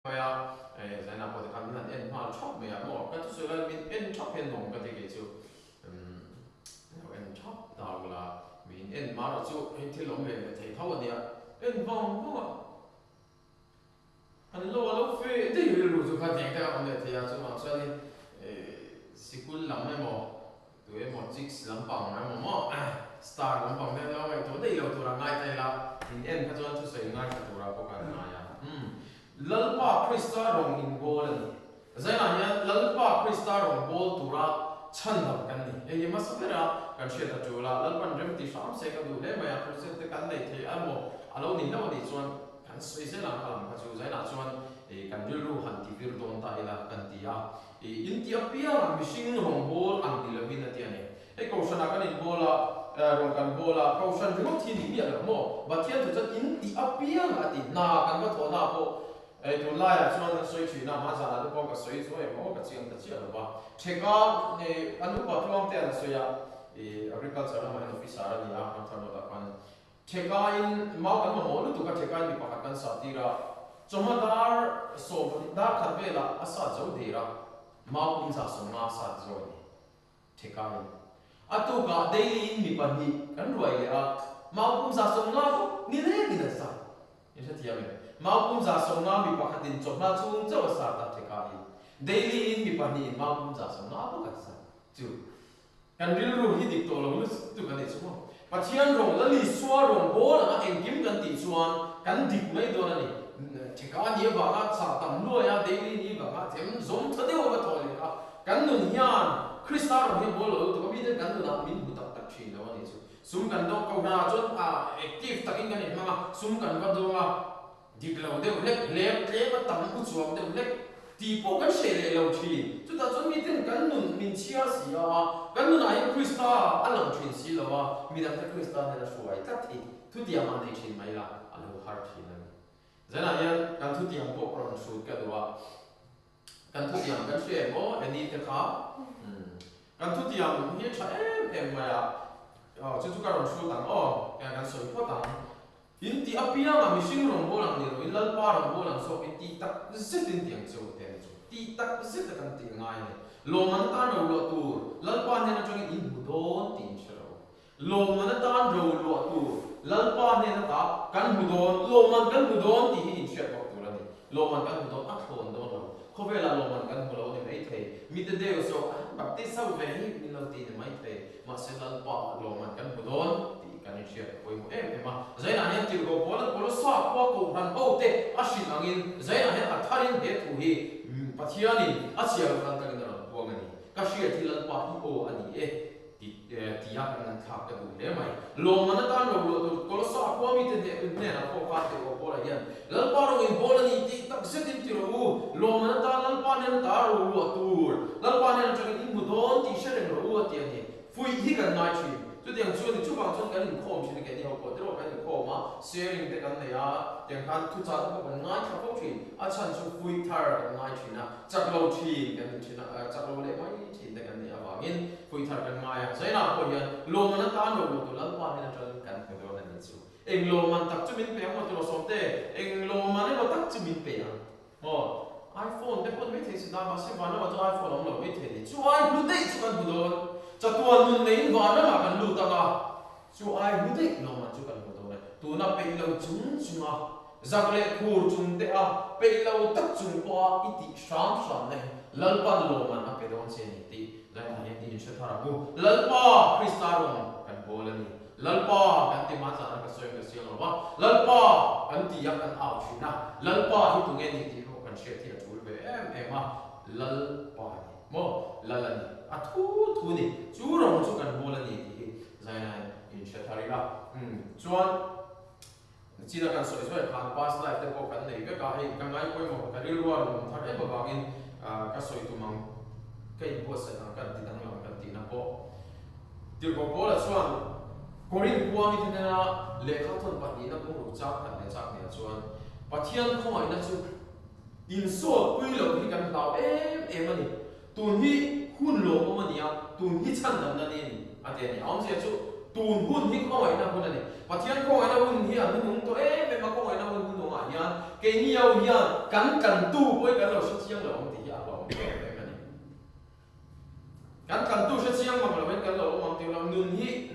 Mai a, Zaina pawh tikhan min han en nghal thap mai a, maw ka thusawi lai min en thap hian nuam ka ti kei chu, lo en thap ta ula, min en hma erawh chu hei thil awm ve ve thei tho a nia, en vang vang a, an lo a lo fe daih rilru chu kha tiang te a awm leh thei a, chuvang chuanin sikul lam emaw Tu emaw chicks lampang emaw maw star lampang te an lo ngaihtuah daih lo tur a ngai ta ila, in en kha chuan thusawi ngaithla turah pawh kan ngai a. Umm. Lalpa Krista rawn inbawl a ni. Zainah hian Lalpa Krista rawn bawl tura chhandam kan ni. Hei hi hmasa bera kan hriat a tul a, Lalpan rem ti hram se ka duh hle mai a, Kristian te kan nei thei emaw a lo ni hlauh a nih chuan kan sawi zel ang kha lam kha chu Zainah chuan kan rilru han ti vir dawn ta ila kan ti a. I inti apiangah mihring rawngbâwl ang ni lovin a ti a ni. Hei Kohhranah kan inbâwl a, rawn kan bâwl a, Kohhran ringawt hi ni miah lo maw? Pathian thu chuan inti apiangah a ti. Hna kan va thawhna pawh tunlaiah chuan an sawi thin a, hmanzanah te pawh ka sawi zuai maw ka chiang ta chiah lo va. Theka an upa tluang te an sawi a, Agriculture lamah hian officer a ni a, Ramthar Road-ah khan Thekain mau kan mamawh lutuk a, thekain mi pakhat kan sah tir a, chawhma dar 12 dar khat velah a sat zo der a, mau pum 150 a sat zo a ni. Thekain a tukah daily in mi pahnih kan ruai leh a, mau pum 150 bawk ni lengin an sat. In hrethiam em? Mau pum 150 mi pakhatin chawhma chhung chauh a sat a, thekain daily in mi pahnihin mau pum 150 bawk an sat chu. Kan rilru hi dik tawh lo lutuk a nih chu maw? Pathian rawng la Isua rawng bawl anga engkim kan tih chuan kan dik mai dawn a ni. Theka ni avanga chah tam luai a, daily ni avanga them zawm tha deuh ava thawh leh kha kan nun hian Krista rawng hian bawl lo lutuk a, miten kan nunah min hmu tak tak thin lo a nih chu. Sum kan dawng ko hna chuan active takin kan inhmang a, sum kan va dawng a, Dik lo deuh hlek hlep tlem a tam u chuang deuh hlek tih pawh kan hreh leh lo thin. Chutah chuan miten kan nun min chhiar si a, kan nunah hian Krista a lang thin si lo a, midangte Krista hnena hruai tlat hi thutiang ah nei thin mai la a lo har thin a ni. Zanah hian kan thutiang pawh rawn hrut ka duh a, kan thutiang kan hria em aw Annie te kha kan thutiang hi a tha em em mai a, chu chu ka rawn hrut ang aw, kan sawi phawt ang. In tih apiangah mihring rawngbâwl ang ni loin Lalpa rawngbâwl ang zawk in tih tak zetin ti ang che u te a ni chu. Tih tak zeta kan tih a ngai a ni. Lawmman atan ro luah tur Lalpa hnen atangin in hmu dawn tih in hre lo. Lawmman atan ro luah tur Lalpa hnen ata kan hmu dawn, lawmman kan hmu dawn tih hi in hriat bawk tur a ni. Lawmman kan hmu dawn a thlawn dawn lo. Khawvelah lawmman kan hmu lo a ni maithei. Mite deuh zawk a Baptist ho ve hi min lo ti ni maithei. Mahse Lalpa lawmman kan hmu dawn tih kan inhriat a pawimawh em em a. Zainah hian tirhkoh Paula Kolosa khua kohhran hote a hrilh angin Zainah hian a tharin he thu hi Pathianin a chhiar loh tan takin a rawn puang a ni. Ka hriat hi Lalpa i aw a ni e ti tia kan han thlak ka duh hle mai. Lawmman atan ro luah tur Kolosa khua mite hnenah pawh khan tirhkoh Paula hian Lalpa rawng in bawl a ni tih tak zetin ti rawh u, lawmman atan Lalpa nen ata ro luah tur, Lalpa nen atangin in hmu dawn tih hre reng rawh u a ti a ni. Fuih hi kan ngai thin. Chutiang chu a ni, chuvang chuan kan inkhawm thin a, keini ho pawh tiraw kan inkhawm a, sharing te kan nei a, tiang khan thuchah te pawh kan ngaithla fo thin, a chhan chu fuih thar kan ngai thin a, chak lo thin kan ni thin a, chak lo leh mai thin te kan nih avangin fuih thar kan ngai a, Zainah pawh hian lawmman atan ro luah tur Lalpa nen atangin kan hmu dawn a ni chu. Eng lawmman tak chu min pe ang maw tiraw Sawmte? Eng lawmman emaw tak chu min pe ang maw? iPhone te pawh ni maithei si ta, mahse vanramah chuan iPhone a awm lo maithei ni. Chu ai hlu daih chu kan hmu dawn. Chatuan nun neiin vanramah kan lut ang a, chu ai hlu daih lawmman chu kan hmu dawn e. Tuna peih lo chung chunga zak leh khur chung te a, peih lo tak chung pawha i tih hram hram na hi Lalpan lawmman a pe dawn che ni tih Lalpa hian i inhre thar ang u. Lalpa Krista rawn kan bawl a ni. Lalpa kan ti hma zan a ka sawi ka siang lo va, Lalpa kan ti a kan au thin a, Lalpa hi tunge ni tih erawh kan hriat hi a tul ve em em a, Lalpa a ni maw, Lal a ni, a thu thu ni, chu rawng chu kan bawl a ni tih hi Zainain in hre thar ila. Umm chuan chin a kan sawi zuai khan past life te pawh kan nei vek a, hei ka ngai pawimawh ka rilru a rawn awm thar em avangin ka sawi tum ang ka inbuatsaih ang kan ti danglam kan tihna pawh. Tirhkoh Paula chuan Korinth khua mite hnena lehkha thawn pahnihna bungruk chak khat leh chak hniah chuan Pathian khawngaihna chu insawtpui loh hi kan hlau em em a ni. Tun hi hun lawmawm a ni a, tun hi chhandamna ni a ni, a ti a ni. A awmzia chu tun hun hi khawngaihna hun a ni. Pathian khawngaihna hun hi a hnunung tawh em em a, khawngaihna hun hnunungah. ah hian keini ho hian kan tlantu pawh hi kan lo hre chiang lo ang tih hi a hlauhawm em em a ni. Kan tlantu hre chiang mang lo in kan lo awm ang tih lo nun hi.